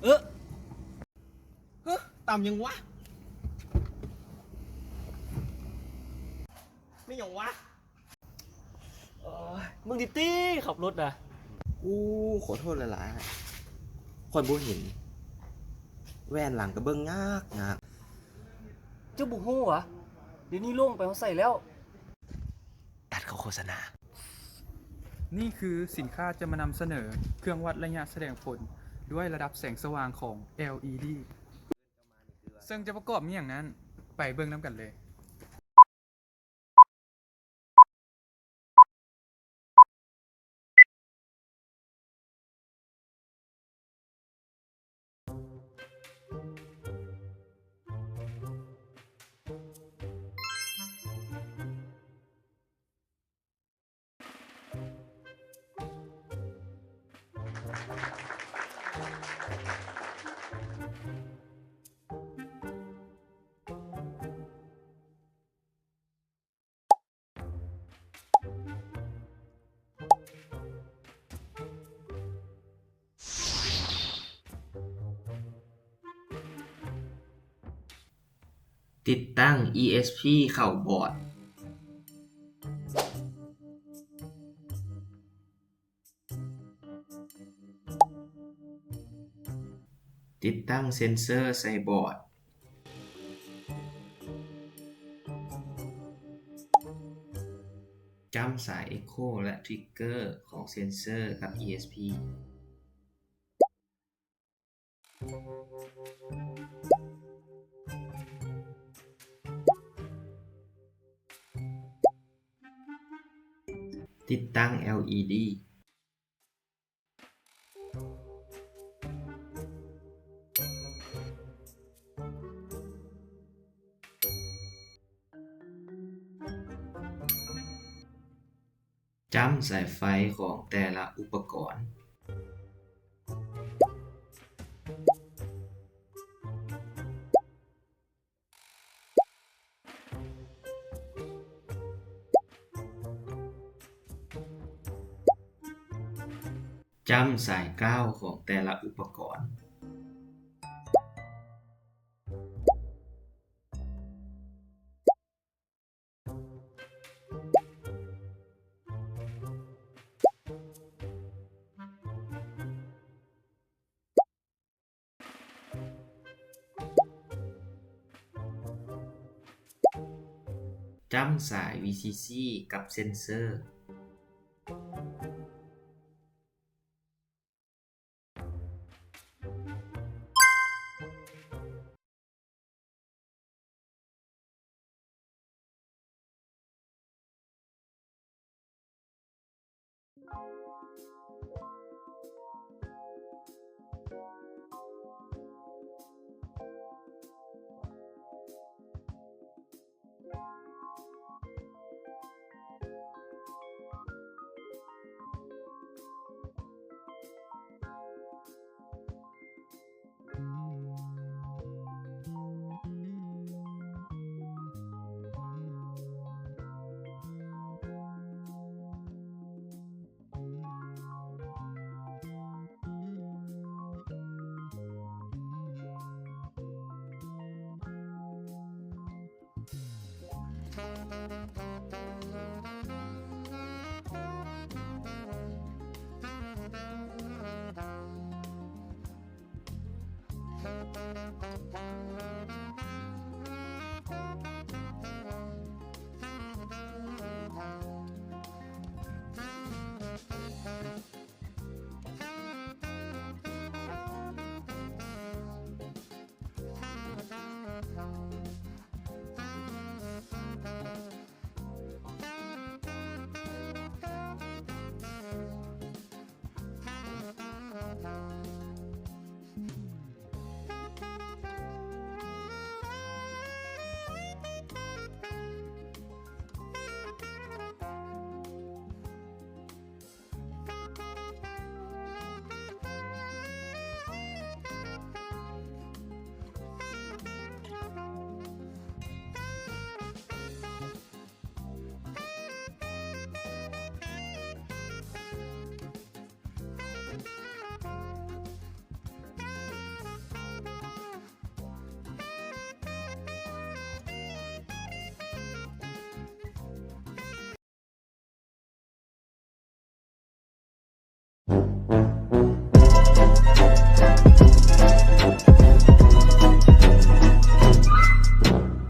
ເອີ ເຮີ້ ຕຳຫຍັງວະ? ແມ່ນຫຍັງວະ? ໂອ້ຍ ມຶງຕິຕິ ຂັບລົດນະ. ໂອ້ ຂໍໂທດຫຼາຍໆ ຂ້ອຍບໍ່ເຫັນ ແວ່ນຫຼັງກໍເບິ່ງຍາກໆ. ເຈົ້າບໍ່ຮູ້ຫວາ? ດຽວນີ້ໂລ່ງໄປຮອດໃສແລ້ວ? ຕັດເຂົ້າໂຄສະນາ. ນີ້ຄືສິນຄ້າຈະມານຳສະເໜີເຄື່ອງວັດໄລຍະສະແດງຜົນດ້ວຍລະດັບແສງສະຫວ່າງຂອງ ແອລອີດີ ເຊິ່ງຈະປະກອບມີຫຍັງນັ້ນ ໄປເບິ່ງນຳກັນເລີຍ. ຕິດຕັ້ງອີເອສພີເຂົ້າບອດ. ຕິດຕັ້ງເຊັນເຊີໃສ່ບອດ. ຈ້ຳສາຍເອັກໂຄ ແລະ ທຣິກເກີຂອງເຊັນເຊີກັບອີເອສພີ. ຕິດຕັ້ງແອລອີດີ. ຈ້ຳສາຍໄຟຂອງແຕ່ລະອຸປະກອນ. ຈ້ຳສາຍກ້າວຂອງແຕ່ລະອຸປະກອນ. ຈ້ຳສາຍວີຊີຊີກັບເຊັນເຊີ.